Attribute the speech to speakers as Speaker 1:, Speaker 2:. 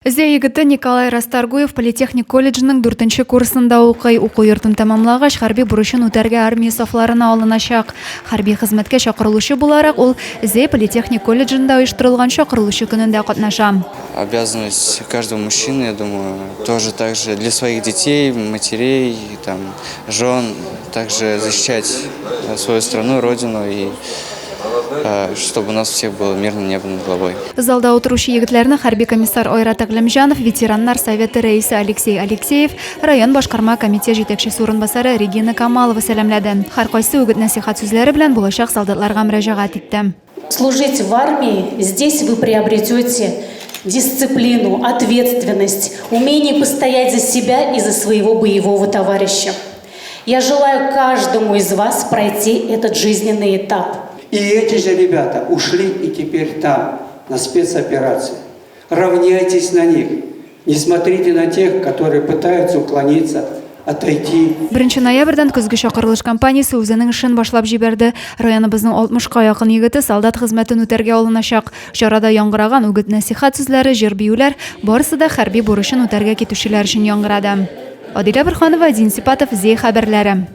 Speaker 1: Зәй егете Николай Расторгуев политехник колледжының дүртенче курсында укый. Уку йортын тәмамлагач, хәрби бурычын үтәргә армия сафларына алыначак. Хәрби хезмәткә чакырылучы буларак, ул Зәй политехник колледжында оештырылган чакырылучы көнендә катнаша.
Speaker 2: Обязанность каждого мужчины, я думаю, тоже так же для своих детей, матерей, там, жен, также защищать свою страну, родину и чтобы у нас у всех было мирное небо над головой.
Speaker 1: Залда утыручы егетләрне хәрби комиссар Айрат Әгъләмҗанов, ветераннар советы рәисе Алексей Алексеев, район башкарма комитет җитәкчесе урынбасары Регина Камалова сәламләде. Һәркайсы үгет-нәсыйхәт сүзләре белән булачак солдатларга мөрәҗәгать итте.
Speaker 3: Служить в армии, здесь вы приобретете дисциплину, ответственность, умение постоять за себя и за своего боевого товарища. Я желаю каждому из вас пройти этот жизненный этап.
Speaker 4: И эти же ребята ушли и теперь там, на спецоперации. Равняйтесь на них. Не смотрите на тех, которые пытаются уклониться, отойти.
Speaker 1: Беренче ноябрьдән көзге чакырылыш кампаниясе үзенең эшен башлап җибәрде. Районыбызның 60 ка якын егете солдат хезмәтен үтәргә алыначак. Чарада яңгыраган үгет-нәсыйхәт сүзләре, җыр-биюләр, барысы да хәрби бурычын үтәргә китүчеләр өчен яңгырады. Адилә Борһанова, Дин Сипатов, Зәй хәбәрләре.